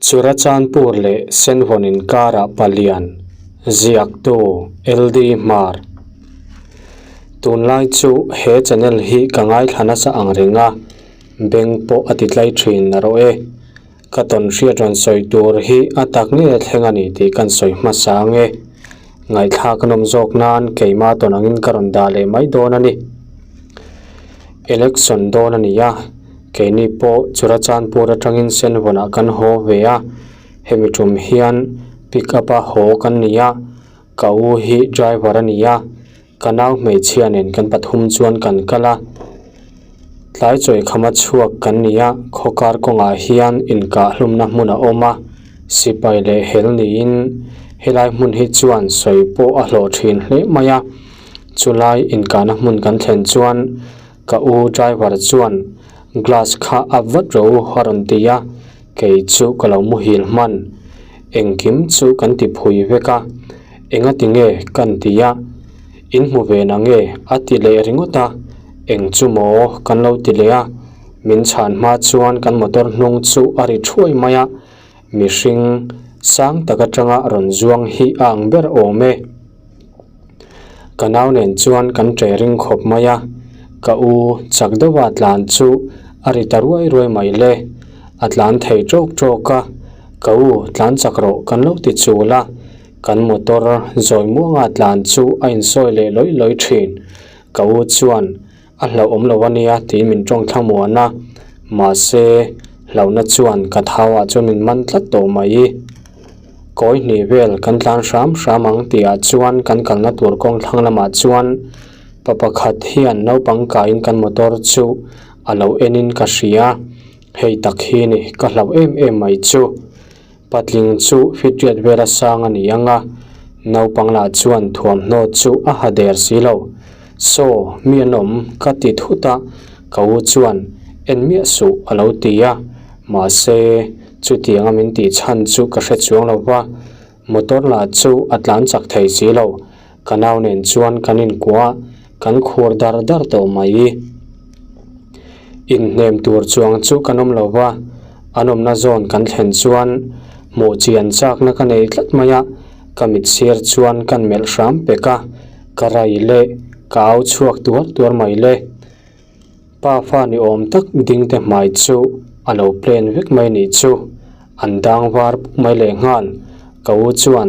Churachandpur leh Senvawn inkarah palian, ziaktu LD Hmar. Tunlai chu he channel hi ka ngaithla nasa ang reng a, beng pawh a ti tlai thin narawh e. Ka tawn hriat rawn sawi tur hi a tak nge a thleng a ni tih kan sawi hmasa ang e. Ngaihthlak a nawm zawk nan keimah tawn angin ka rawn dah leh mai dawn a ni. Election dawn a ni a, keini pawh Churachandpur atangin Senvawnah kan haw ve a, hemi tum hian pick up a haw kan ni a, ka u hi driver a ni a, ka nau hmeichhia nen kan pathum chuan kan kal a, tlai chawi khama chhuak kan ni a, khawkar kawngah hian inkah hlumna hmun a awm a, sipai leh hel niin helai hmun hi chuan sawi pawh a hlawh thin hle mai a. Chulai inkahna hmun kan thlen chuan ka u driver chuan glass kha up vat rawh u a rawn ti a, kei chu ka lo muhil hman. Engkim chu kan ti phui vek a, enga ti nge kan ti a, in hmu ve na nge a ti leh ringawt a, eng chu maw kan lo ti leh a, min chhan hma chuan kan motor hnung chu a ri thuai mai a, mihring sang tak atanga rawn zuang hi a ang ber awm e. Ka nau nen chuan kan ṭe ring khawp mai a, ka u chak deuha tlan chu a ri ta ruai ruai mai le. A tlan thei ṭawk ṭawk a, ka u tlan chak rawh kan lo ti chul a, kan motor zawi muanga tlan chu a insawi leh lawih lawih ṭhin. Ka u chuan A hlauhawm lo a nia tiin min tawng thla muan a, mahse hlauhna chuan ka thauah chuan min man tlat tawh mai. Kawi hnih vel kan tlan hram hram ang tihah chuan kan kalna tur kawng thlang lamah chuan pa pakhat hian naupang kaiin kan motor chu a lo enin ka hria, hei tak hi ni ka hlauh em em mai chu. Patling chu fitriat vela sang a ni ang a, naupang lah chuan thuamhnaw chu a ha der si lo. Saw, mi an awm, ka ti thut a, ka u chuan en miah suh a lo ti a, mahse, chutianga min tih chhan chu ka hre chuang lo va, motor lah chu a tlan chak thei si lo, ka nau nen chuan kan inkuah a, kan khur dar dar tawh mai. Inhnem tur chuang chu kan awm lo va, an awmna zawn kan thlen chuan hmuh chian chakna ka nei tlat mai a, ka mit sir chuan kan melh hram pek a, ka rai leh ka au chhuak tuar tuar mai le. Pa fa ni awm tak ding te hmai chu a lo plan vek mai nih chu, an dang var puk mai leh nghal. Ka u chuan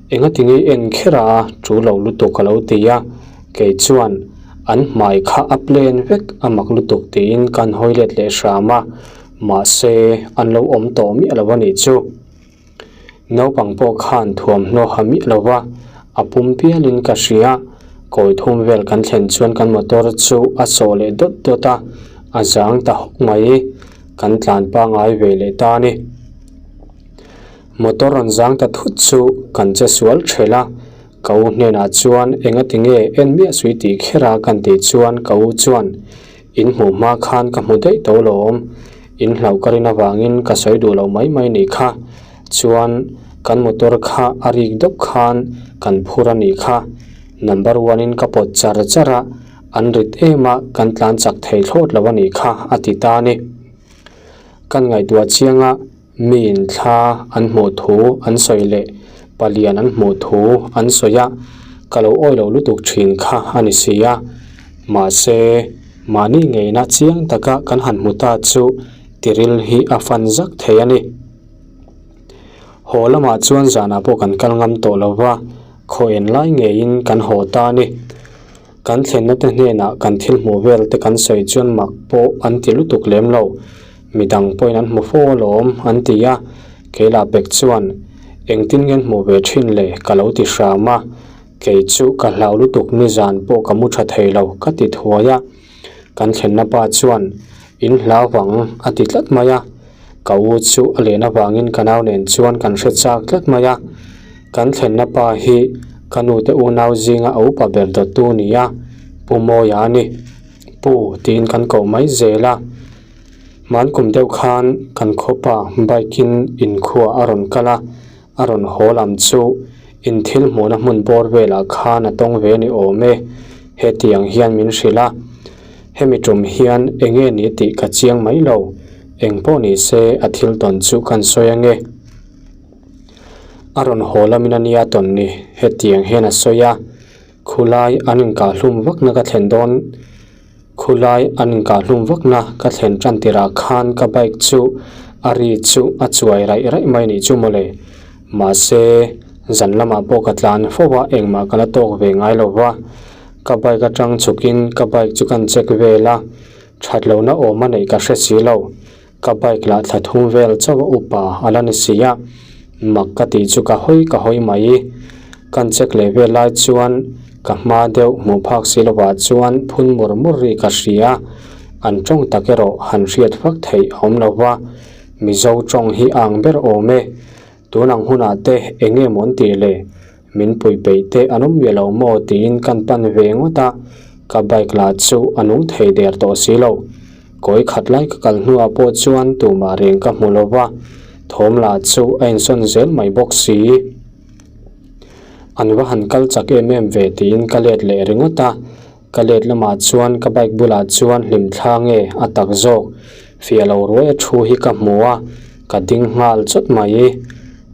engatinge en kher a chu lo lutuk a lo ti a, kei chuan an hmai kha a plan vek a mak lutuk tiin kan hawi let leh hram a, mahse an lo awm tawh miah lo a nih chu. Naupang pawh khan thuamhnaw ha miah lo va, a pum pialin ka hria. Kawi thum vel kan thlen chuan kan motor chu a sawh leh dawt dawt a, a zang ta hawk mai. Kan tlan pangai ve leh ta a ni. Motor rawn zang ta thut chu kan che sual thelh a, ka u hnenah chuan engati nge en miah sui tih kher a kan tih chuan ka u chuan In hmuh hma khan ka hmu daih tawh lawm, in hlauh ka rin avangin ka sawi duh loh mai mai nih kha. Chuan kan motor kha a rik deuh khan kan phur a nih kha. Number one in ka pawt char char a, an rit em a kan tlan chak thei thlawt lo a nih kha a ti ta a ni. Kan ngaihtuah chiang a, miin thla an hmuh thu an sawi leh palian an hmuh thu an sawi a, ka lo awi lo lutuk thin kha a ni si a. Mahse, mahni ngeina chiang taka kan han hmu ta chu tiril hi a fan zak thei a ni. Haw lamah chuan zanah pawh kan kal ngam tawh lo va, khaw en lai ngeiin kan haw ta a ni. Kan thlenna te hnenah kan thil hmuh vel te kan sawi chuan mak pawh an ti lutuk lem lo. Midang pawhin an hmu fo alawm an ti a, keilah pek chuan engtin nge an hmuh ve thin le ka lo ti hram a, kei chu ka hlau lutuk nizan pawh ka mu tha thei lo ka ti thuai a. Kan thlenna pa chuan in hlau vang a ti tlat mai a, ka u chu a len avangin ka nau nen chuan kan hre chak tlat mai a. Kan thlenna pa hi ka nu te unau zinga a upa ber dawttu a ni a, Pu Mawia a ni. Pu tiin kan koh mai zel a. Hman kum deuh khan kan khawpa bike in inkhua a rawn kal a, a rawn haw lam chu in thil hmuhna hmun bawr velah khan a tawng ve ni awm e, hetiang hian min hrilh a. Hemi tum hian enge ni tih ka chiang mai lo, engpawh ni se a thil tawn chu kan sawi ange. A rawn haw lamin a nia tawn ni, hetiang hian a sawi a, Khulai an inkahhlum vakna ka thlen dawn, khulai an inkahhlum vakna ka thlen tan tirah khan ka bike chu a ri chu a chuai raih raih mai nih chu mawle. Mahse, zan lamah pawh ka tlan fo a, engmah ka la tawk ve ngai lo va. Ka bike atang chhukin ka bike chu kan check vel a, that lohna awm a neih ka hre si lo. Ka bike lah thla thum vel chauh a upa a la ni si a, mak ka tih chu ka hawi ka hawi mai. Kan check leh vel lai chuan ka hma deuh hmuh phak si lovah chuan phun mur mur ri ka hria, an tawng tak erawh han hriat vak theih a awm lo va, Mizo tawng hi a ang ber awm e. Tun ang hunah te eng nge maw an tih le? Min pui peih te an awm miah lo maw tiin kan pan ve ngawt a, ka bike lah chu a nung thei der tawh si lo. Kawi khat lai ka kal hnuah pawh chuan tumah reng ka hmu lo va, thawm lah chu a insawn zel mai bawk si. An va han kal chak em em ve tiin ka let leh ringawt a, Ka let lamah chuan ka bike bulah chuan hlim thla nge a tak zawk fiah lo ruai a thu hi ka hmu a, ka ding nghal chawt mai.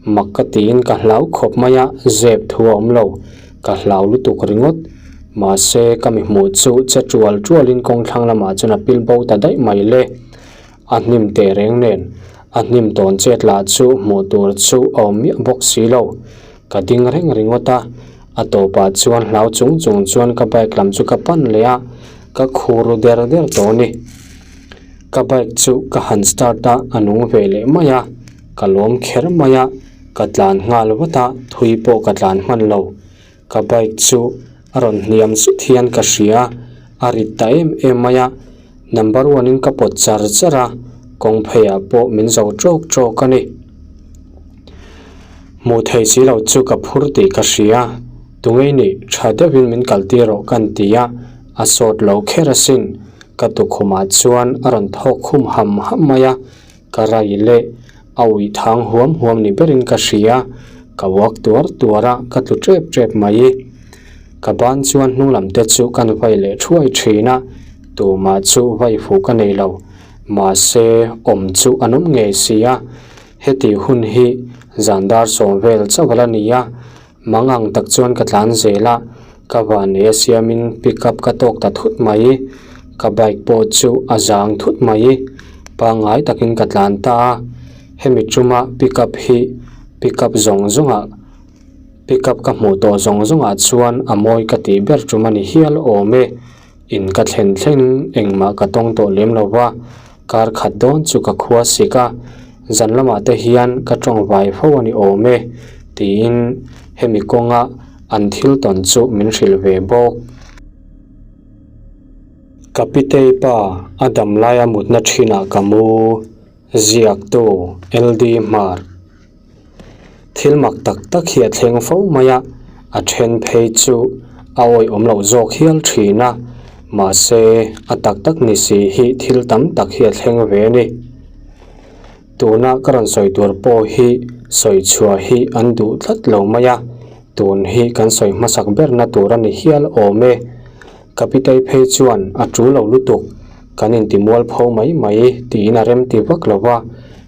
Mak ka tiin ka hlau khawp mai a, zep thu a awm lo, ka hlau lutuk ringawt. Mahse ka mi hmuh chu che tual tualin kawng thlang lamah chuan a pil bo ta daih mai le. A hnim teh reng nen, a hnim tawn chet lah chu hmuh tur chu a awm miah bawk si lo. Ka ding reng ringawt a, a tawpah chuan hlau chung chung chuan ka bike lam chu ka pan leh a, ka khur ru der der tawh a ni. Ka bike chu ka han start a, a nung ve leh mai a, ka lawm kher mai a, ka tlan nghal vat a, thui pawh ka tlan hman lo. Ka bike chu a rawn hniam zut hian ka hria, a rit ta em em mai a, number one in ka pawt char char a, kawng pheiah pawh min zo tawk tawk a ni. Hmuh theih si lo chu ka phur tih ka hria, tungei nih tha deuhin min kal tir rawh ka an ti a, a sawt lo kher asin, ka tukhumah chuan a rawn thawk khum ham ham mai a, Ka rai leh a uih thang huam huam ni berin ka hria, ka uak tuar tuar a, ka tlu tep tep mai. Ka ban chuan hnung lam te chu kan vai leh thuai thin a, tumah chu vai fuh ka nei lo. Mahse, awm chu an awm ngei si a, heti hun hi zan dar sawm vel chauh a la ni a, Mang ang tak chuan ka tlan zel a, ka vanei a siamin pick up ka tawk ta thut mai. Ka bike pawh chu a zang thut mai. Pangngai takin ka tlan ta a, hemi tuma pick up hi pick up zawng zawngah pick up ka hmuh tawh zawng zawngah chuan a mawi ka tih ber tum a ni hial awm e. In ka thlen thleng engmah ka tawng tawh lem lo va, kar khat dawn chu ka khua sik a, zan lamah te hian ka tawng vai fo a ni awm e tiin hemi kawnga an thil tawn chu min hrilh ve bawk. Ka pitei pa a dam laia mutna thinah ka mu, ziaktu LD Hmar. Thil mak tak tak hi a thleng fo mai a, a then phei chu a awihawm loh zawk hial thin a, mahse a tak tak ni si hi thil tam tak hi a thleng ve a ni. Tuna ka rawn sawi tur pawh hi sawi chhuah hi an duh tlat lo mai a, tun hi kan sawi hmasak berna tur a ni hial awm e. Ka pitei phei chuan a tul lo lutuk, kan inti mualpho mai mai tiin a remti vak lo va.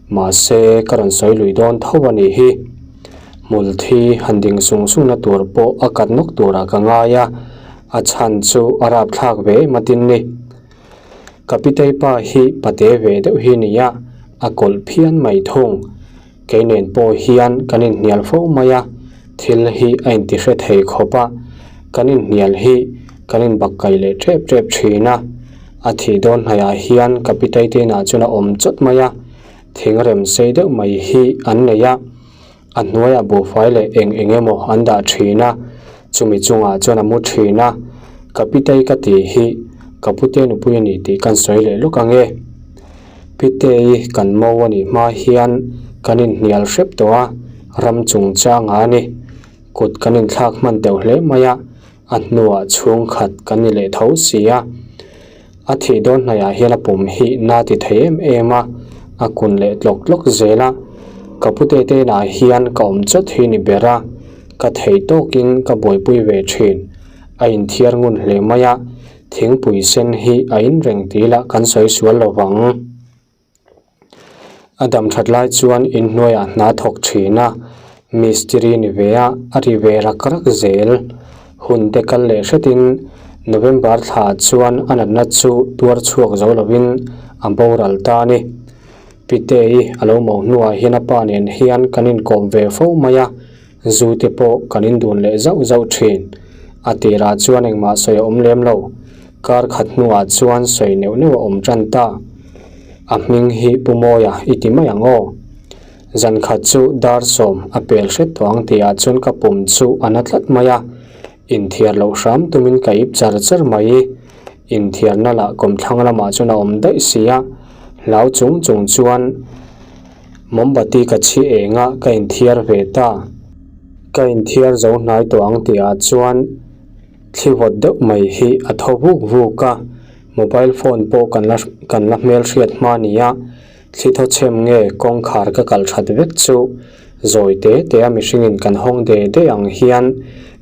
Mahse, ka rawn sawi lui dawn tho a nih hi. Hmul thi han ding sung sungna tur pawh a kat nawk turah ka ngai a, a chhan chu a rapthlak ve em atin ni. Ka pitei pa hi pate ve deuh hi nia, a kawlh phian mai thung. Kei nen pawh hian kan inhnial fo mai a, thil hi a intihre thei khawp a, kan inhnial hi kan inbakkaih leh tep tep thin a. A thih dawn hnaihah hian ka pitei te inah chuan a awm chawt mai a, thing rem sei deuh mai hi an nei a, a hnuaiah buhfai leh eng eng emaw an dah thin a, chumi chungah chuan a mu thin a, ka pitei ka tih hi ka pute nupui a ni tih kan sawi leh lawk ang e. Pitei kan mo a nih hma hian kan inhnial hrep tawh a, ram chungchangah a ni. Kut kan inthlak hman teuh hle mai a. A hnuah chhungkhat kan ni leh tho si a, a thih dawn hnaihah hian a pum hi na ti thei em em a, a kun leh tlawk tlawk zel a. Ka pute te inah hian ka awm chawt hi ni ber a, ka theih tawkin ka buaipui ve thin. A inthiar ngun hle mai a, thingpui sen hi a in reng tih lah kan sawi sual lo vang. A dam that lai chuan inhnuaiah hna thawk thin a, Mistiri ni ve a, a ri ve rak rak zel. Hun te kal leh hretin November thla chuan a natna chu tuar chhuak zo lovin a boral ta a ni. Pitei a lo mo hnuah hian a pa nen hian kan inkawm ve fo mai a, zu te pawh kan indun leh zauh zauh thin. A tirah chuan engmah sawi a awm lem lo. Kar khat hnuah chuan sawi neuh neuh a awm tan ta. A hming hi Pu Mawia i ti mai ang aw. Zan khat chu dar sawm a pel hret tawh ang tihah chuan ka pum chu a na tlat mai a, inthiar loh hram tumin ka ip char char mai. Inthiarna lah kawmthlang lamah chuan a awm daih si a, hlau chung chung chuan mawmbati ka chhi eng a, ka inthiar ve ta. Ka inthiar zo hnai tawh ang tihah chuan thli vawt deuh mai hi a thaw vuk vuk a, mobile phone pawh kan la kan la hmelhriat hma nia. Thli thaw chhem nge kawngkhar ka kal that vek chu zawi te te a mihringin kan hawng de de ang hian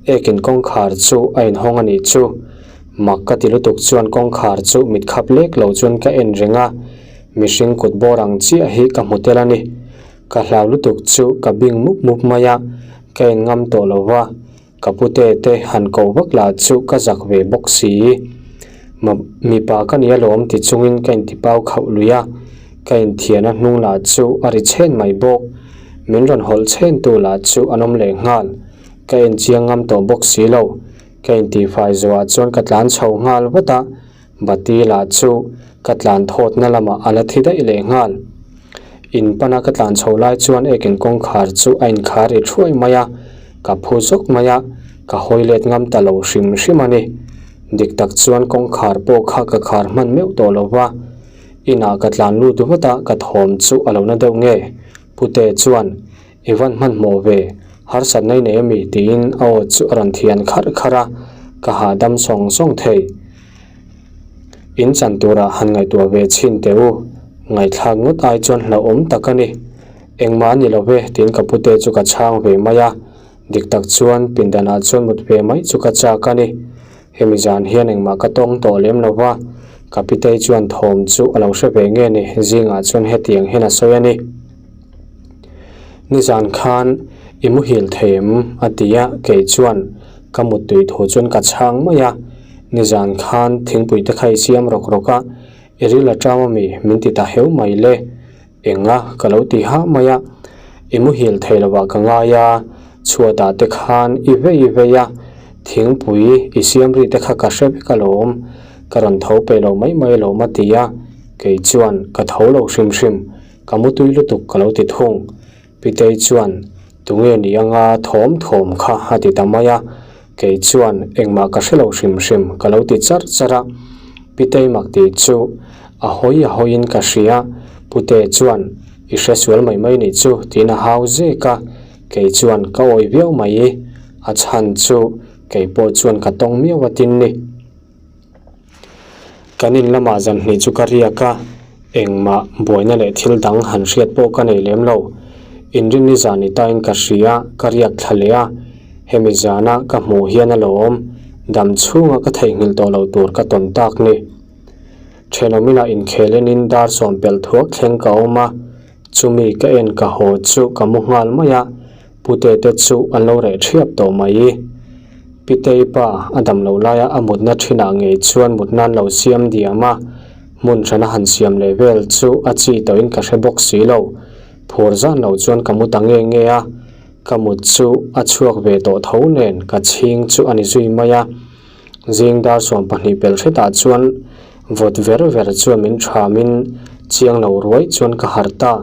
ekin kawngkhar chu a inhawng a nih chu. Mak ka ti lutuk chuan kawngkhar chu mit khap lek lo chuan ka en reng a, mihring kut bawr ang chiah hi ka hmu tel a ni. Ka hlau lutuk chu ka bing mup mup mai a, ka en ngam tawh lo va. Ka pute te han ko vak lah chu ka zak ve bawk si. Ma mipa ka ni alawm ti chungin ka intipau khauh lui a, ka inthian a hnung lah chu a ri chhen mai bawk. Min rawn hawlh chhen tu lah chu an awm leh nghal. Ka enchiang ngam tawh bawk si lo. Ka intihfai zawhah chuan ka tlan chho nghal vat a, bati lah chu ka tlan thawtna lamah a la thi daih leh nghal. In pana ka tlan chho lai chuan ekin kawngkhar chu a inkhar ri thuai mai a, ka phu zawk mai a, ka hawi let ngam ta lo hrim hrim a ni. Dik tak chuan kawngkhar pawh kha ka khar hman meuh tawh lo va, inah ka tlan lut vat a, ka thawm chu a lo na deuh nge? Pute chuan, I van hmanhmawh ve, harsatna i nei ami? tiin a aw chu a rawn thian kharh kharh a, ka hahdam sawng sawng thei. In chan turah han ngaihtuah ve chhin teh u, ngaihthlak ngawt ai chuan hlauhawm tak a ni. Engmah a ni lo ve tiin ka pute chu ka chhang ve mai a, dik tak chuan pindanah chuan mut ve mai chu ka chak a ni. Hemi zan hian engmah ka tawng tawh lem lo va, ka pitei chuan thawm chu a lo hre ve nge ni, zingah chuan hetiang hian a sawi a ni. Nizan khan i muhil thei em? a ti a, kei chuan ka muttui thu chuan ka chhang mai a, nizan khan thingpui te kha i siam rawk rawk a, i ril a ṭam ami min ti ta heu mai le, enga ka lo ti hah mai a, i muhil thei lovah ka ngai a, chhuatah te khan i vei i vei a, thingpui i siam ri te kha ka hre vek alawm, ka rawn tho peih lo mai mai alawm a ti a, kei chuan ka tho lo hrim hrim. Ka mutui lutuk ka lo ti thung. Pitei chuan, Tunge ni anga thawm thawm kha a ti ta mai a. Kei chuan, Engmah ka hre lo hrim hrim ka lo ti char char a. Pitei mak tih chu a hawi a hawiin ka hria. Pute chuan, I hre sual mai mai nih chu tiin a hau zek a. Kei chuan ka awi viau mai. A chhan chu kei pawh chuan ka tawng miau a tin ni. Kan in lamah zan hnih chu ka riak a, engmah buaina leh thil dang han hriat pawh ka nei lem lo. Inrinni zan ni tain ka hria, ka riak thla leh a, hemi zana ka hmuh hian a lawm, dam chhunga ka theihnghilh tawh loh tur ka tawn tak ni. Thenawm inah inkhel enin dar sawm pelh thuak thleng ka awm a, chumi ka en ka haw chu ka mu nghal mai a, Pute te chu an lo reh thiap tawh mai. Pitei pa a dam loh laia a mutna thinah ngei chuan mut nan lo siam diam a, hmun hrana han siam leh vel chu a chi tawhin ka hre bawk si lo. Phur zan lo chuan ka mu ta nge nge a, ka mut chu a chhuak ve tawh tho nen ka chhing chu a ni zui mai a. Zing dar 12 pel hretah chuan vawt ver ver chuan min thamin chiang lo ruai chuan ka harh ta.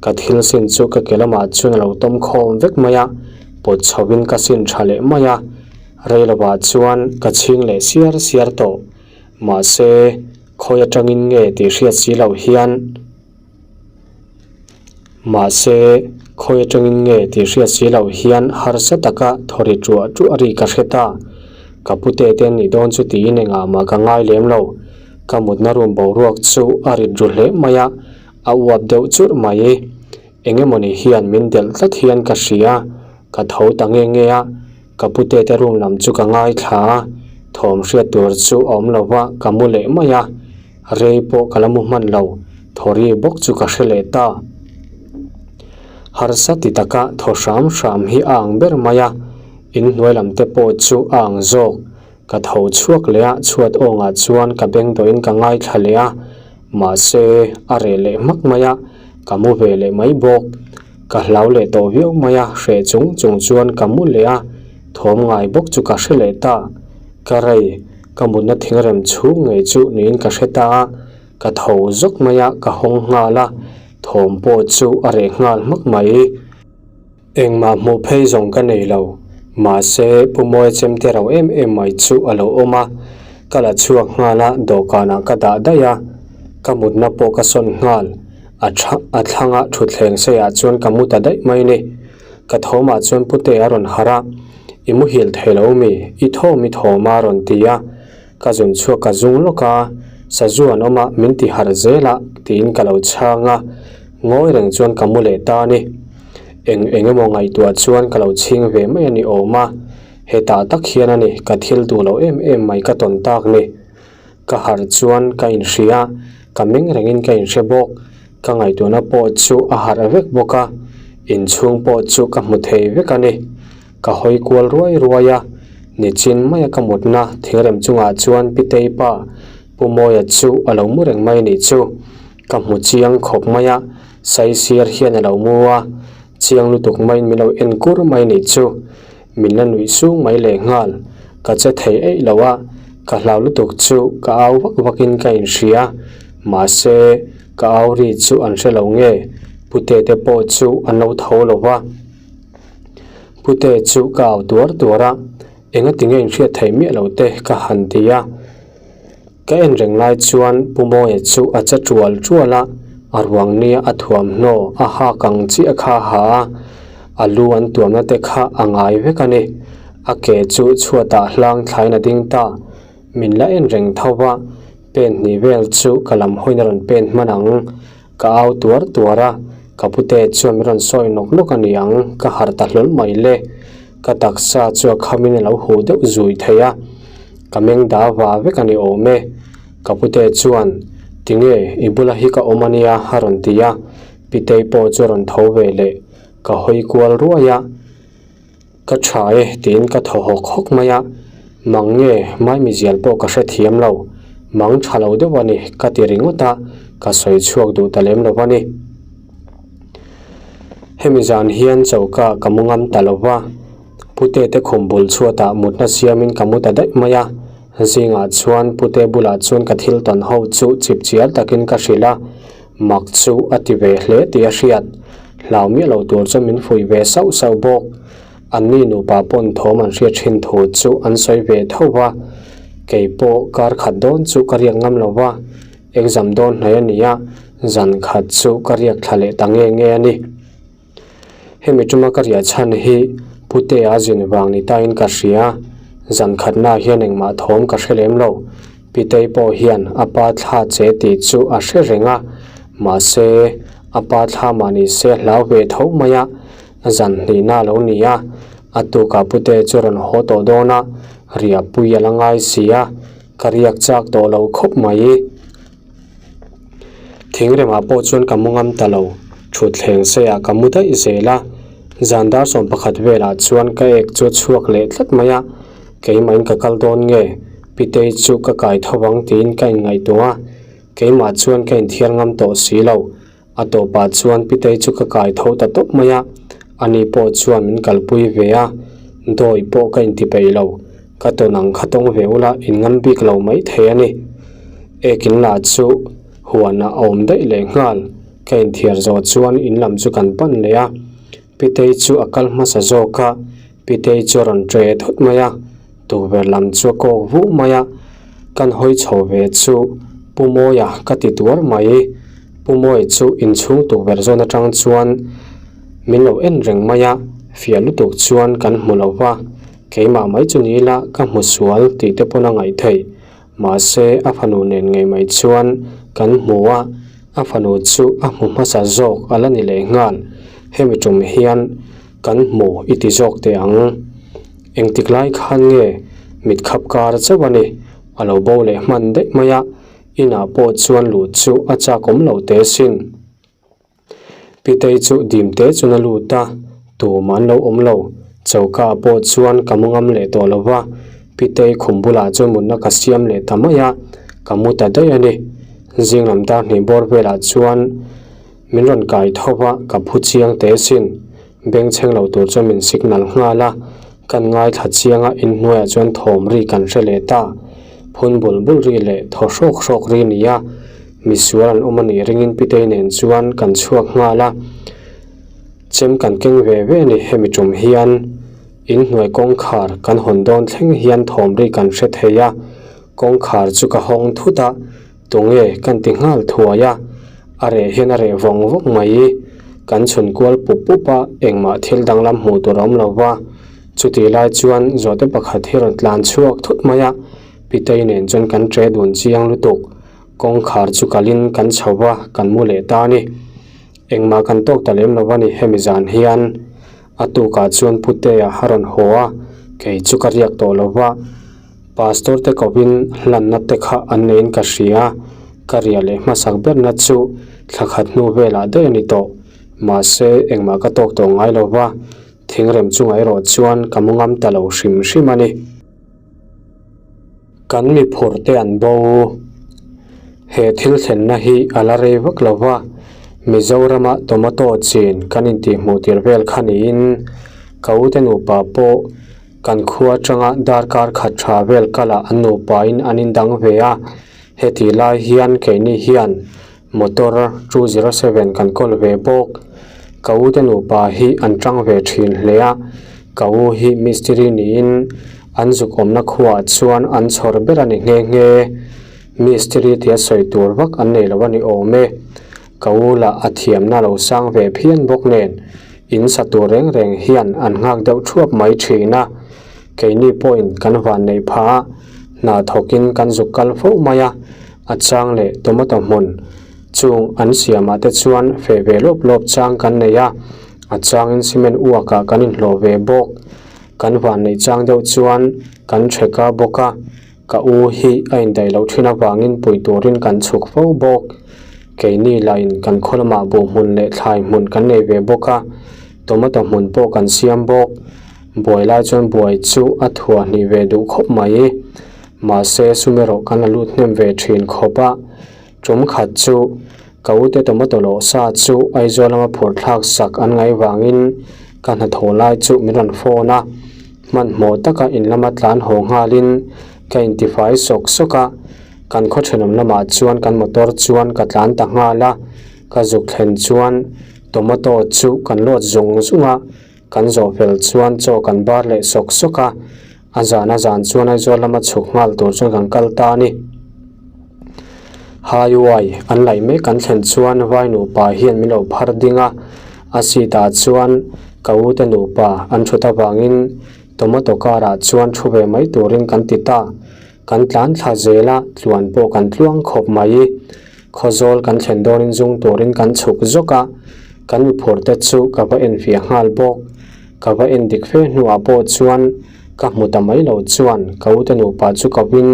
Ka thil sin chu ka ke lamah chuan a lo tawm khawm vek mai a, pawt chhovin ka sin tha leh mai a. Rei lovah chuan ka chhing leh siar siar tawh. Mahse, khawi atangin nge tih hriat si loh hian. Mahse, khawi atangin nge tih hriat si loh hian harsa taka thaw ri ṭuah ṭuah ri ka hre ta. Ka pute te an nih dawn chu tiin engah mah ka ngai lem lo. Ka mutna room boruak chu a rit ru hle mai a, a uap deuh churh mai. Eng emawni hian min delh tlat hian ka hria, ka tho ta nge nge a, ka pute te room lam chu ka ngaithla a, thawm hriat tur chu a awm lo va, ka mu leh mai a. Rei pawh ka la mu hman lo, Thawri bawk chu ka hre leh ta. Harsa ti taka thaw hram hram hi a ang ber mai a, inhnuai lam te pawh chu a ang zawk. Ka tho chhuak leh a, chhuat awngah chuan ka beng dawhin ka ngaithla leh a, mahse a reh leh hmak mai a, ka mu ve leh mai bawk. Ka hlau leh tawh viau mai a, hreh chung chung chuan ka mu leh a, thawm ngai bawk chu ka hre leh ta. Ka rei, ka mutna thingrem chhung ngei chu niin ka hre ta a, ka tho zawk mai a, ka hawng nghal a, thawm pawh chu a reh nghal hmak mai. Engmah hmuh phei zawng ka nei lo, mahse Pu Mawia chemte rau em em mai chu a lo awm a, ka la chhuak nghal a, dawhkanah ka dah daih a, ka mutna pawh ka sawn nghal, a tha a thlanga thutthleng seiah chuan ka mu ta daih mai ni. Ka thawmah chuan Pute a rawn harh a, I muhil thei lo mi, i thawm i thawm a rawn ti a, ka zun chhuak ka zung lawk a, sazu an awm a, min ti harh zel a tiin ka lo chhang a, ngawi reng chuan ka mu leh ta a ni. Eng eng emaw ngaihtuah chuan ka lo chhing ve mai a ni awm a, hetah tak hian a ni ka thil duh loh em em mai ka tawn tak ni. Ka harh chuan ka inhria, ka meng rengin ka inhre bawk, ka ngaihtuahna pawh chu a harh vek bawk a, inchhung pawh chu ka hmu thei vek a ni. Ka hawi kual ruai ruai a, nichin maia ka mutna thingrem chungah chuan Pitei pa Pu Mawia chu a lo mu reng mai nih chu. Ka hmu chiang khawp mai a, saisir hian a lo mu a, chiang lutuk maiin min lo en kur mai nih chu. Min la nuih sung mai lehnghal, ka che thei eih lo a, ka hlau lutuk chu ka au vak vakin ka inhria, mahse ka au ri chu an hre lo nge, Pute te pawh chu an lo tho lo va. Pute chu ka au tuar tuar a, engati nge inhriat theih miah lo te ka han ti a. Ka en reng lai chuan Pu Mawia chu a che tual tual a, a ruang nia a thuamhnaw a hak ang chiah kha a ha a, a lu an tuamna te kha a ngai vek a ni. A ke chu chhuatah hlang thlain a ding ta. Min la en reng tho va, pen hnih vel chu ka lam hawiin a rawn pen hman ang. Ka au tuar tuar a, ka pute chuan min rawn sawi nawk nawk a ni ang, ka harh ta hlawl mai le. Ka taksa chu a khamin a lo huh deuh zui thei a, ka meng da va vek a ni awm e. Ka pute chuan, Tinge, i bula hi ka awm a nia a rawn ti a, Pitei pawh chu a rawn tho ve leh, ka hawi kual ruai a. Ka tha e tiin ka thaw hawk hawk mai a, mang nge maimizial pawh ka hrethiam lo, mang tha lo deuh a ni ka ti ringawt a, ka sawi chhuak duh ta lem lo a ni. Hemi zan hian choka ka mu ngam ta lo va, Pute te khum bul chhuatah mutna siamin ka mu ta daih mai a, zingah chuan Pute bulah chuan ka thil tawn ho chu chip chial takin ka hrilh a, Mak chu a ti ve hle tih a hriat. Hlau miah lo tur chu min fuih ve sauh sauh bawk. Anni nupa pawn thawm an hriat thin thu chu an sawi ve tho va. Kei pawh kar khat dawn chu ka riak ngam lo va, exam dawn hnai a ni a, zan khat chu ka riak thla leh ta nge nge a ni. Hemi tuma ka riah chhan hi Putea zin vang ni tain ka hria, zan khatnaah hian engmah thawm ka hre lem lo. Pitei pawh hian a pa thla che tih chu a hre reng a, mahse a pa thla mah ni se a hlau ve tho mai a, zan hnihna a lo ni a, a tukah Pute chu rawn haw tawh dawn a, riahpui a la ngai si a, ka riak chak tawh lo khawp mai. Thingremah pawh chuan ka mu ngam ta lo, thutthleng seiah ka mu daih zel a, zan dar 11 velah chuan ka ek chu a chhuak leh tlat mai a, keimahin ka kal dawn nge, Pitei chu ka kai tho ang tiin ka inngaihtuah a, keimah chuan ka inthiar ngam tawh si lo, a tawpah chuan Pitei chu ka kai tho ta tawp mai a, ani pawh chuan min kalpui ve a, dawi pawh ka inti peih lo. Ka tawn ang kha tawng ve ula in ngam bik lo mai thei a ni. Ekin lah chu huan ah a awm daih leh nghal. Ka inthiar zawh chuan in lam chu kan pan leh a. Pitei chu a kal hmasa zawk a, Pitei chu a rawn ṭe thut mai a, tukverh lam chu a kawk vuh mai a. Kan hawi chho ve chu Pu Mawia ka ti tuar mai. Pu Mawia chu inchhung tukverh zawn atang chuan min lo en reng mai a, fiah lutuk chuan kan hmu lo va. Keimah mai chu ni ila ka hmu sual tih te pawn a ngaih theih. Mahse a fanu nen ngei mai chuan kan hmu a, a fanu chu a hmu hmasa zawk a la ni leh nghal. Hemi tum hian kan hmu i ti zawk teh ang. Engtik lai khan nge mit khap kar chauh a ni, a lo bo leh hman daih mai a, inah pawh chuan luh chu a chak awm lo teh sin. Pitei chu dim te chuan a lut a, tumah an lo awm lo. Choka ah pawh chuan ka mu ngam leh tawh lo va, Pitei khum bulah chuan mutna ka siam leh ta mai a, ka mu ta daih a ni. Zing lam dar hnih bawr velah chuan min rawn kai tho va, ka phu chiang teh sin. Bengchheng lo tur chuan min signal nghal a, kan ngaithla chiang a, inhnuaiah chuan thawm ri kan hre leh ta. Phun bul bul ri leh thaw hrawk hrawk ri ni a, misual an awm a nih ringin Pitei nen chuan kan chhuak nghal a. Chem kan keng ve ve a ni hemi tum hian inhnuai kawngkhar kan hawn dawn thleng hian thawm ri kan hre thei a, kawngkhar chu ka hawng thut a, Tunge kan ti nghal thuai a, a reh hian a reh vawng vawng mai. Kan chhun kual pup pup a, engmah thil danglam hmuh tur a awm lo va. Chutih lai chuan zawhte pakhat hi rawn tlan chhuak thut mai a, Pitei nen chuan kan ṭe dun chiang lutuk. Kawngkhar chu kalin kan chho va, kan mu leh ta a ni. Engmah kan tawk ta lem lo va ni hemi zan hian. A tukah chuan Putea a rawn haw a, kei chu ka riak tawh lo va. Pastor te kovin hlanna te kha an neiin ka hria, ka riah leh hmasak berna chu thla khat hnu velah daih a ni tawh. Mahse, engmah ka tawk tawh ngai lo va, thingrem chungah erawh chuan ka mu ngam ta lo hrim hrim a ni. Kan mi phur te an bo. He thil thlenna hi a la rei vak lo va, Mizorama tomato chin kan intihhmuh tir vel kha niin ka ute nupa pawh Kan khua atanga darkar khat tha vel kalah an nupain an indang ve a, heti lai hian keini hian motor 207 kan kawl ve bawk. Ka u te nupa hi an tang ve thin hle a, ka u hi mistiri niin an zuk awmna khuaah chuan an chhawr ber a ni nghe nghe. Mistiri tia sawi tur vak an nei lo a ni awm e. Ka u lah a thiamna lo sang ve phian bawk nen in sa tur reng reng hian an nghak deuh thuap mai thin a, keini pawhin kan van neih phah a, hna thawkin kan zuk kal fo mai a, a chang leh tomato hmun chung an siamah te chuan feh ve lawp lawp chang kan nei a, a changin cement uakah kan inhlawh ve bawk. Kan van neih chang deuh chuan kan theka bawk a. Ka u hi a indaih loh thin avangin pui turin kan chhuk fo bawk. Keini lahin kan khaw lamah buh hmun leh thlai hmun kan nei ve bawk a, tomato hmun pawh kan siam bawk. Buai lai chuan buai chu a thuah hnih ve duh khawp mai. Mahse sum erawh kan la lut hnem ve thin khawp a. Tum khat chu ka ute tomato lawh sa chu Aizawl lama phur thlak sak an ngaih vangin ka hnathawh lai chu min rawn phone a. Hmanhmawh taka in lama tlan haw nghalin ka intifai sawk sawk a, kan khaw thenawm lamah chuan kan motor chuan ka tlan ta nghal a, ka zuk thlen chuan tomato chu kan load zung zung a, kan zawh fel chuan chaw kan bar leh sawk sawk a, a zan a zan chuan Aizawl lama chhuk nghal tur chuan kan kal ta a ni. Highway an laih mek kan thlen chuan vai nupa hian min lo phar ding a, a seat ah chuan ka u te nupa an thut avangin tomato car ah chuan thu ve mai turin kan ti ta. Kan tlan thla zel a, tluan pawh kan tluang khawp mai. Khawzawl kan thlen dawnin zung turin kan chhuk zawk a, kan miphur te chu ka va enfiah nghal bawk. Ka va en dik fe hnuah pawh chuan ka hmu ta mai lo chuan ka u te nupa chu ka win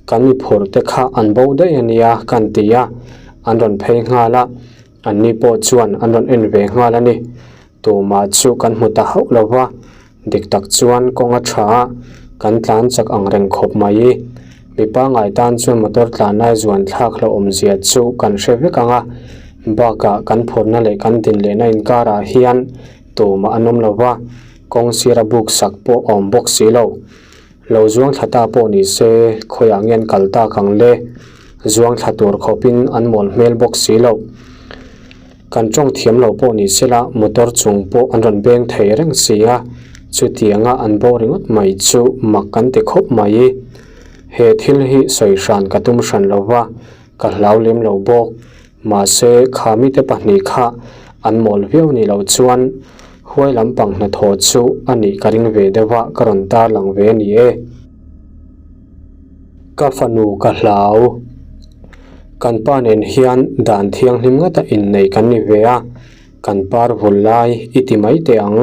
Kan mi phur te kha an bo daih a nia kan ti a, an rawn phei nghal a, anni pawh chuan an rawn en ve nghal a ni. Tumah chu kan hmu ta hauh lo va, dik tak chuan kawng a tha a, kan tlan chak ang reng khawp mai. Mi pangngai tan chuan motor tlan lai zuan thlak hlauhawmzia chu kan hre vek ang a, bakah kan phurna leh kan din lehna inkarah hian tumah an awm lo va, kawng sira buk sak pawh a awm bawk si lo. Lo zuang thla ta pawh ni se, khawiah nge an kal tak ang le? Zuang thla tur khawpin an mawl hmel bawk si lo. Kan tawng thiam lo pawh ni sela, motor chung pawh an rawn beng thei reng si a, chutianga an bo ringawt mai chu mak kan ti khawp mai. He thil hi sawi hran ka tum hran lo va, ka hlau lem lo bawk. Mahse, kha mite pahnih kha an mawl viau ni loh chuan huai lampang hnathawh chu a nih ka ring ve deuh a, ka rawn tarlang ve a ni e. Ka fanu ka hlau. Kan pa nen hian dan thianghlim ngata innei kan ni ve a, kan par vul lai i ti mai teh ang.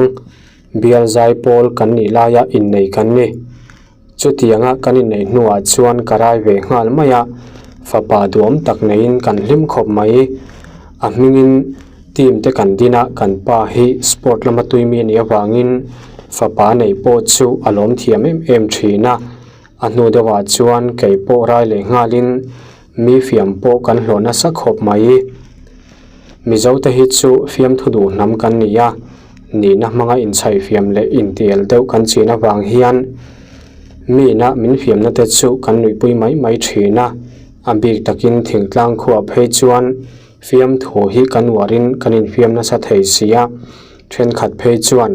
Bial zai pawl kan nih laia innei kan ni. Chutianga kan inneih hnuah chuan ka rai ve nghal mai a, fapa duhawm tak neiin kan hlim khawp mai. A hmingin Team te kan din a, kan pa hi sport lama tui mi a nih avangin fapa neih pawh chu a lawm thiam em em thin a. A hnu deuhah chuan kei pawh rai leh nghalin mi fiam pawh kan hlawh nasa khawp mai. Mizo te hi chu fiamthu duh hnam kan ni a, nihna hmanga inchhaih fiam leh intiel deuh kan chin avang hian mina min fiamna te chu kan nuihpui mai mai thin a, a bik takin thingtlang khuah phei chuan Fiamthu hi kan uarin kan infiam nasa thei si a, thenkhat phei chuan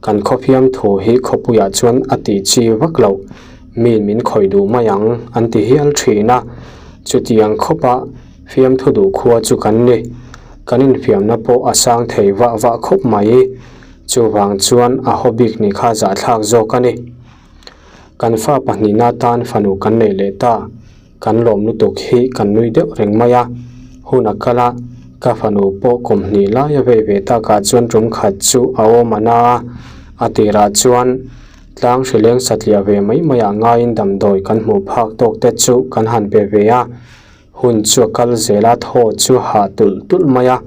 kan khaw fiamthu hi khawpuiah chuan a tih chi vak loh, miin min khawih duh mai ang an ti hial thin a, chutiang khawpa fiamthu duh khua chu kan ni. Kan infiamna pawh a sang thei vah vah khawp mai, chuvang chuan a haw bik ni kha zahthlak zawk a ni. Kan fa pahnihna tan fanu kan neih leh ta. Kan lawm lutuk hi kan nui deuh reng mai a, hun a kal a, ka fanu pawh kum hnih lai a vei ve takah chuan tum khat chu a awm a na a, a tirah chuan tlang hrileng satliah ve mai mai ah ngaiin damdawi kan hmuh phak tawk te chu kan han pe ve a, hun chu a kal zel a thaw chu hah tulh tulh mai a,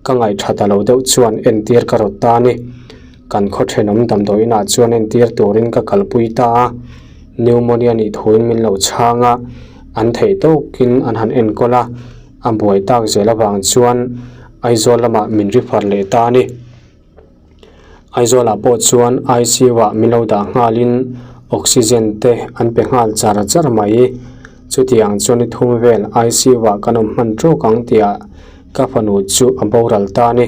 ka ngaihṭha ta lo deuh chuan entir ka rawt ta a ni. Kan khaw thenawm damdawi inah chuan entir turin ka kalpui ta a, pneumonia nih thuin min lo chhang a, an theih tawkin an han enkawl a, a buai tak zel avang chuan Aizawl lamah min refer leh ta a ni. Aizawlah pawh chuan I_C_U ah min lo dah nghalin oxygen te an pe nghal char char mai. Chutiang chuan ni thum vel I_C_U ah kan awm hman tawk ang tihah ka fanu chu a boral ta a ni.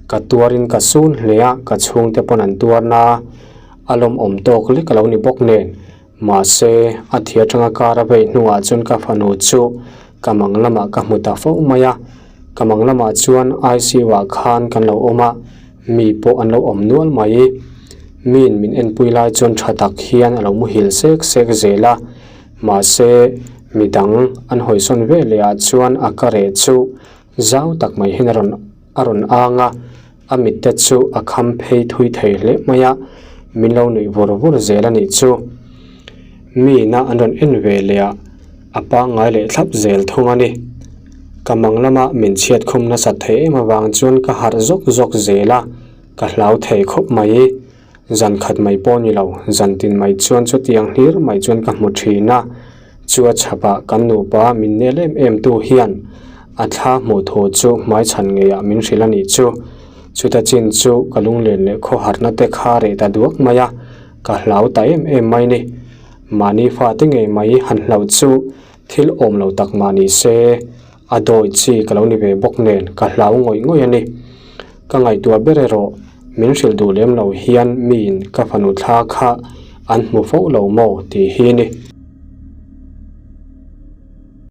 Ka tuarin ka sun hle a, ka chhungte pawn an tuar na a, a lawmawm tawk lek a lo ni bawk nen. Mahse, a thi atanga kar a vei hnuah chuan ka fanu chu ka mang lamah ka hmu ta fo mai a. Ka mang lamah chuan I_C_U ah khan kan lo awm a, mi pawh an lo awm nual mai. Miin min enpui lai chuan tha tak hian a lo muhil sek sek zel a. Mahse, midang an hawisawn ve leh ah chuan a ka reh chu zau tak mai hian a rawn a rawn ang a, a mit te chu a kham phei thui thei hle mai a, min lo nuih vur vur zel a nih chu. Miin a an rawn en ve leh a, a pangngai leh thlap zel thung a ni. Ka mang lama min chhiat khum nasat thei em avang chuan ka harh zawk zawk zel a, ka hlau thei khawp mai. Zan khat mai pawh ni lo, zan tin mai chuan chutiang hlir mai chuan ka hmu thin a, chu a chhapah kan nupa min nel em em tu hian a thla hmuh thu chu hmaichhan ngeiah min hrilh a nih chu. Chuta chin chu ka lunglen leh khawharna te kha reh ta duak mai a, ka hlau ta em em mai ni. Mahni fate ngei mai han hlauh chu thil awm lo tak mah ni se, a dawi chi ka lo ni ve bawk nen ka hlau ngawih ngawih a ni. Ka ngaihtuah ber erawh min hrilh duh lem lo hian miin ka fanu thla kha an hmu fo lo maw tih hi a ni.